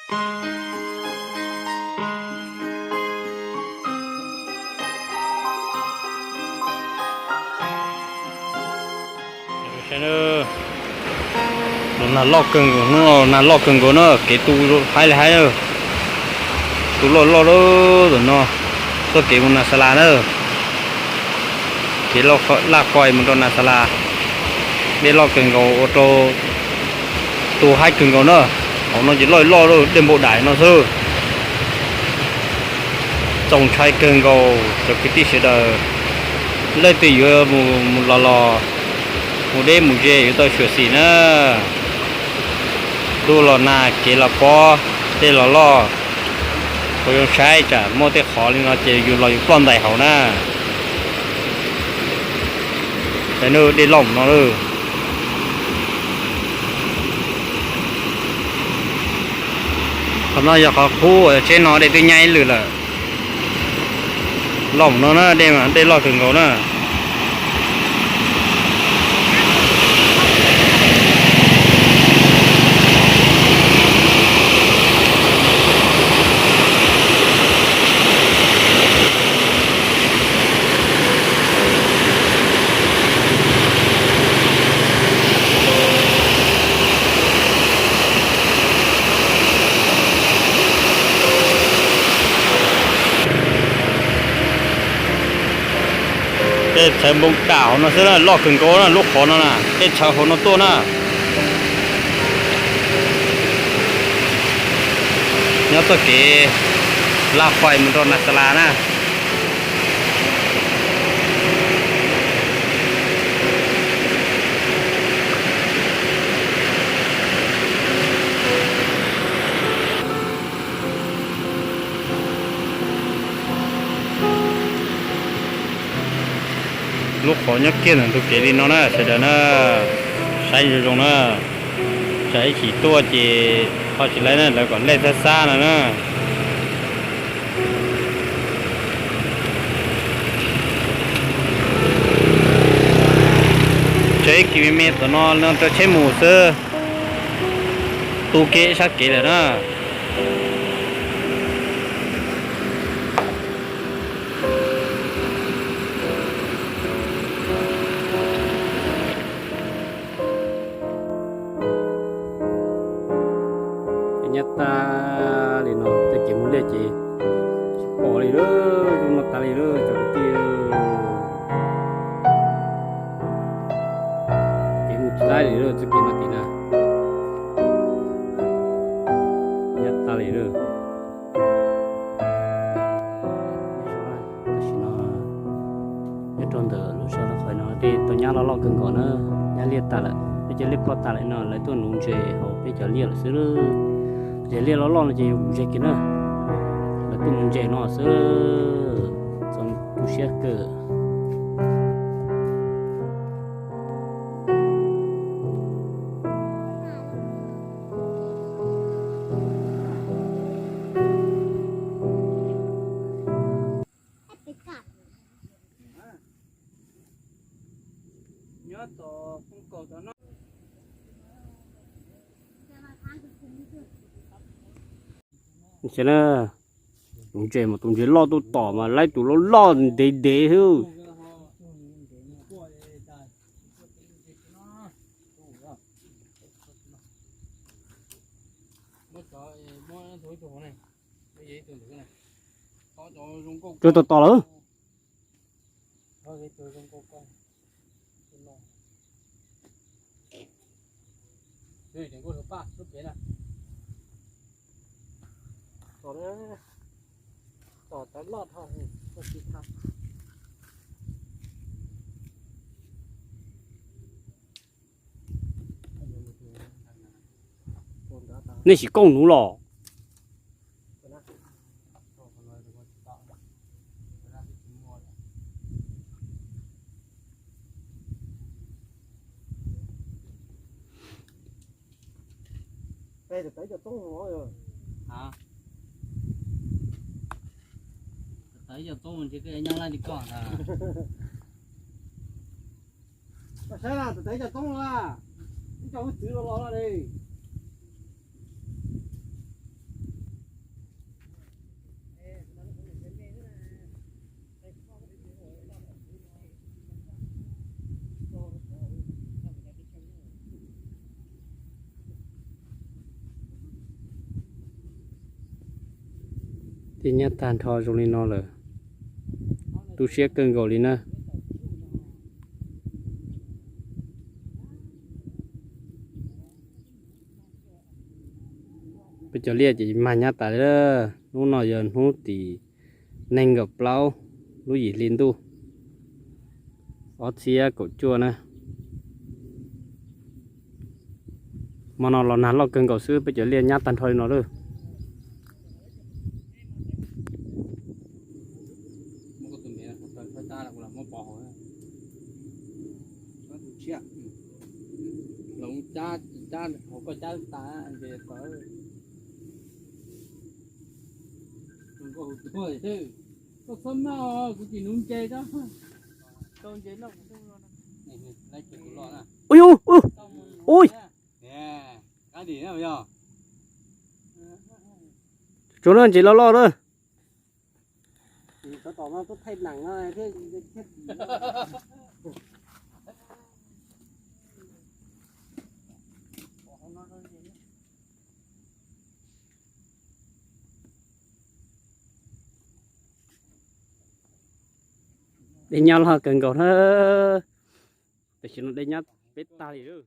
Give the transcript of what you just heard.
Los nag loj kawg nkaus, hnub no nag loj kawg nkaus na, kev tu haib li haib na. Tu loj loj lawm no, txoj kev mus Nas Xas Las na. Kev laj qhais mus rau Nas Xas Las, dej loj kawg nkaus ua rau tu haib kawg nkaus na. Hauv no ces loj loj lawm, dej npau daim no xwb. Txaus ntshai kawg nkaus cov kwv tij sawv daws, leej twg yuav mus mus los los, mus deb mus ze yuav tau xyuam xim na. Ntuj los nag, kev los pob, dej los loj. Ua zoo saib tsam muaj tej qhov li no ces yus los yus ploj ntais hauv na. Saib na, dej loj mus no lawm. Qhov no yog qhov qub, tsheb no dej twb nyab ib lwm lawm. Loj mus no na, dej mas dej loj kawg nkaus na. Tej tshawv npoo kam hauv no xwb na, loj kawg nkaus na, lub qhov no na, tej tshawv hauv no tuaj na. Nyob txoj kev laj qhais mus rau Nas Xas Las na. Lub qhov nyob kiag ntawm ntug kev li no na sawv daws na, saib zoo zoo na, tsam ib chim tuaj ces ho tsis laib na, lawv kom lej xab xab no na. Tsev kis me me tom no no rau tsheb mus xwb, tu kev sab kev lawm na. Nyab tag li no, tej kev mus liaj ces tsis pom li lawm, zoo no tas li lawm cov kwv tij. Kev mus tsis laib li lawm, txoj kev no tim na, nyab tag li lawm. Tam sim no nyob rau ntawm lub zos Naj Qhais no dej tau nyab loj loj kawg nkaus na, nyab liaj tas lawm, peb cov liaj ploj tas lawm no lawv tuaj nuv ntses hauv peb cov liaj lawm xwb. Ntses liaj loj loj no ces yus kuv ze kiag na, lawv tuaj nuv ntses no xwb, txaus tu siab kawg. Tus ntses mas tus ntses loj tuaj tom mas laib tus loj loj ntev ntev xwb. Twb tos tos lawm. Nej sim kooj nuv los? Saib na, tus tawv cov toob no, ib co wb txwv los los li. Dej nyab tag nrho zoo li no lawm, tu siab kawg nkaus li na. Peb cov liaj ces mag nyab tas li. Hnub no yog hnub tim nees nkaum plaub lub yim hli ntuj ob txhiab kaum cuaj na. Hmo no los nag loj kawg nkaus xwb, peb cov liaj nyab tag nrho li no lawm. Koj txhob maj os, kuv tsis nuv ntses. Ui, ui, ui. Tsuav na, ntses loj loj na. Dej nyab loj kawg nkaus na. Tam sim no dej nyab peb tag li.